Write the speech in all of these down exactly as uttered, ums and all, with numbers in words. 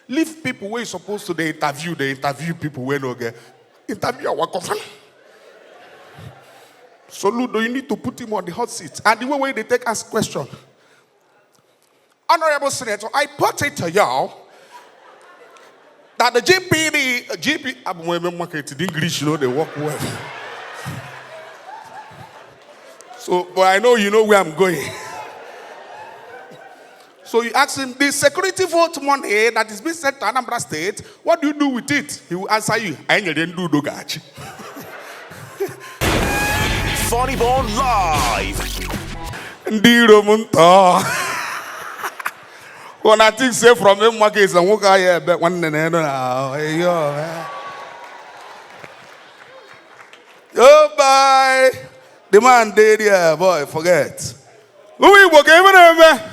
Leave people wey suppose to dey interview, dey interview people wey no get. Interview our governor. Soludo, you need to put him on the hot seat. And the way wey they take ask question. Honorable Senator, I put it to you that the G P D, G P, I'm a market in English, you know, they work well. So, but I know you know where I'm going. So you ask him, the security vote money that is being sent to Anambra State, what do you do with it? He will answer you, "Anyị nyere ndị udo ga-achị." Funny Bone Live. Ndị iro m ntọ. When I think say from him market is a nwoke ahụ ebe nwanne na eno na eyo. Oh bye. The man dey there, boy, forget. Who we work even ebe?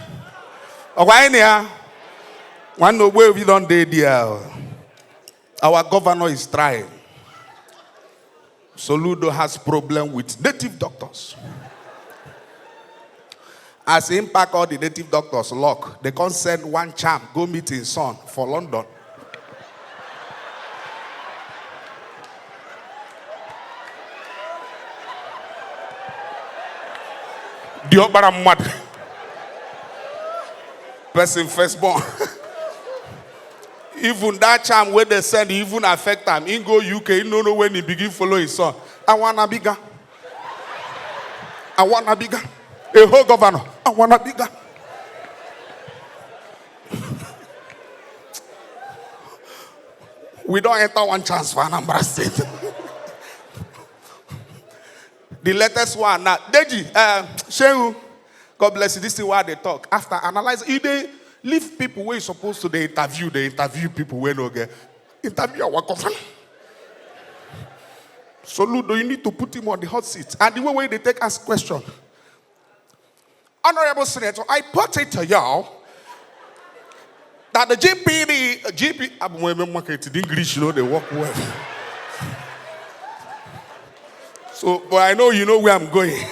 Ọkwa anyị na ya. Nwanne Ogbuefi don dey there. Our governor is trying. Soludo has problem with native doctors. As he pack all the native doctors lock, they come send one charm go meet his son for London. Diokpara mmadụ. Person firstborn. Even that charm wey they send, e even affect am. He go U K, he no know when he begin follow his son. I wanna bigger. I wanna bigger. A whole governor. I wanna bigger. We don enter one chance for Anambra State. The latest one now. Deji, uh, Shehu, God bless you. This is why they talk. After analyze, you dey leave people wey suppose to dey interview, dey interview people wey no get. Interview our governor. Soludo, you need to put him on the hot seat. And the way wey they take ask question. Honorable Senator, I put it to you that the G P D, G P, I'm a market in English, you know, they work well. So, but I know you know where I'm going.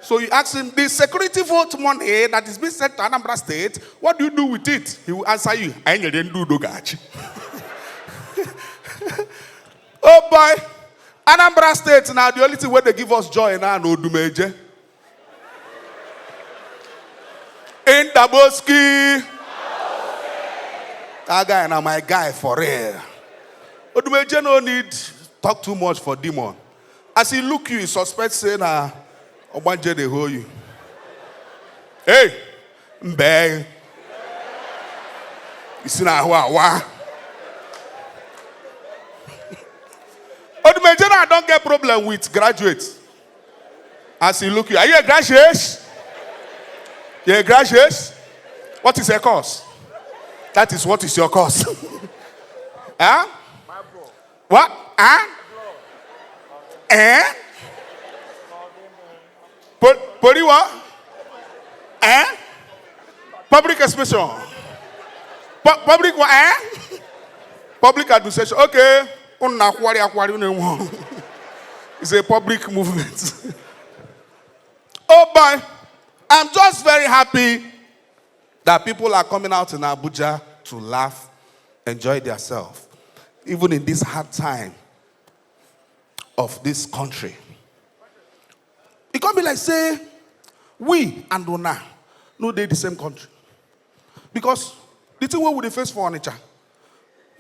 So you ask him, the security vote money that is being sent to Anambra State, what do you do with it? He will answer you, "Anyị nyere ndị udo ga-achị." Oh boy, Anambra State now, the only thing wey dey give us joy now na Odumeje. In Daboski. That guy na my guy for real. Odumeje no need talk too much for demon. As he look you, he suspect say na Ogbanje dey hold you. Hey, mbe. You see na awa. Odumeje now don get problem with graduates. As he look you, are you a graduate? You're a graduate? What is your course? That is what is your course. Huh? What? Huh? Eh? Po- Pori what? Eh? Public expression. Pu- public what? Eh? Public administration. Okay. Unu na-akwari akwari, unu enwe ọrụ. It's a public movement. Oh boy, I'm just very happy that people are coming out in Abuja to laugh, enjoy themselves, even in this hard time of this country. It can be like say we and una no dey the same country, because the thing wey we dey face for Onitsha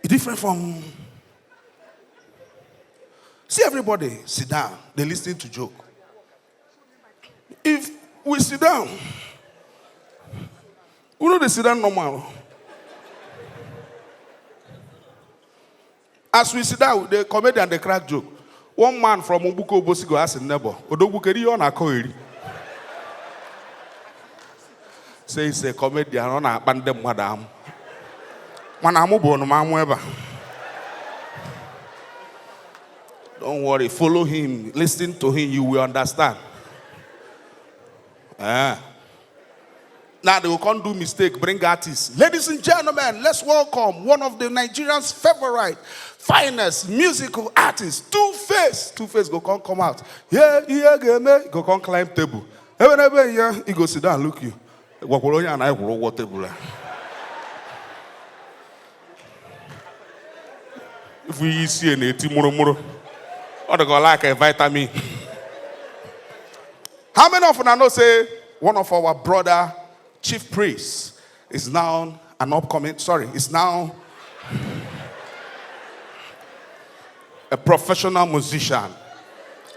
e different from. See everybody sit down, dey listen to joke. If we sit down, we no dey sit down normal. As we sit down, the comedian dey crack joke. One man from Ogbuko Obosi go ask him neighbor, "Odogwu, kedu ihe ọ na-akọ eri?" Say he's a comedian, ọ na-akpa ndị mmadụ amụ. Mana amụ bụ ọnụma amụ ebe a. Don't worry, follow him, listen to him, you will understand. Eh. Now they will come do mistake, bring artists. Ladies and gentlemen, let's welcome one of the Nigerians' favorite, finest musical artists, Two Face. Two Face go come come out. Yeah, yeah, game, go come climb table. Even even yeah, he go sit down, look you. Gwakwara onye a na anyị kwụrụ ụgwọ table a. If we see an eti murumuru, what do you like a vitamin? How many of you know say one of our brother chief priests is now an upcoming, sorry, is now a professional musician,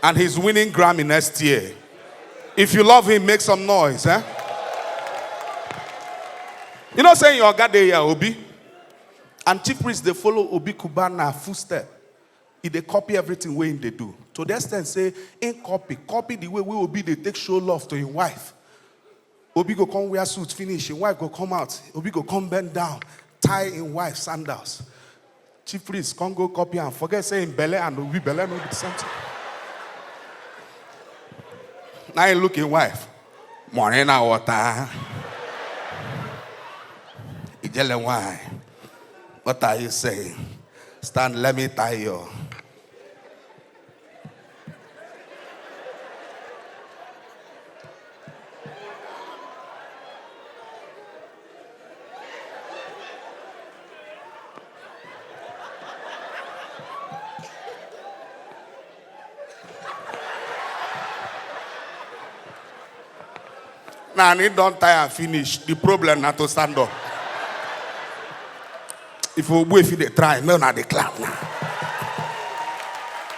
and he's winning Grammy next year. If you love him, make some noise, eh? You know, saying your God dey here, Obi, and chief priest dey follow Obi Cubana footstep. He dey copy everything wey him dey do. To the extent say, him copy, copy the way wey Obi dey take show love to him wife. Obi go come wear suit finish, him wife go come out. Obi go come bend down, tie him wife sandals. Chief priest come go copy and forget say him belle and Obi belle no be the same thing. Now he look him wife. Morena water. Ijele wine. What are you saying? Stand, let me tie you. Now, and he don tire and finish. The problem na to stand up. If you if you dey try, no, na dey clap now.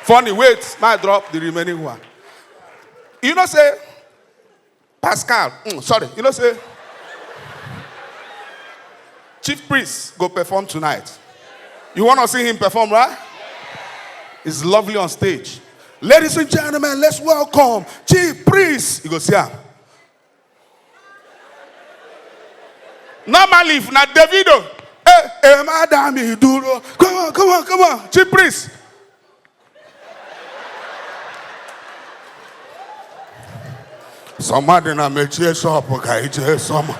Funny, wait, my drop the remaining one. You know, say, Pascal, mm, sorry, you know, say, chief priest go perform tonight. You want to see him perform, right? It's lovely on stage. Ladies and gentlemen, let's welcome Chief Priest. You go see him. Normally, if na Davido, eh, eh, madam, you do. Come on, come on, come on, Chief Priest. Somebody na mechie shop ka ije some.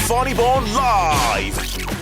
Funny Bone Live.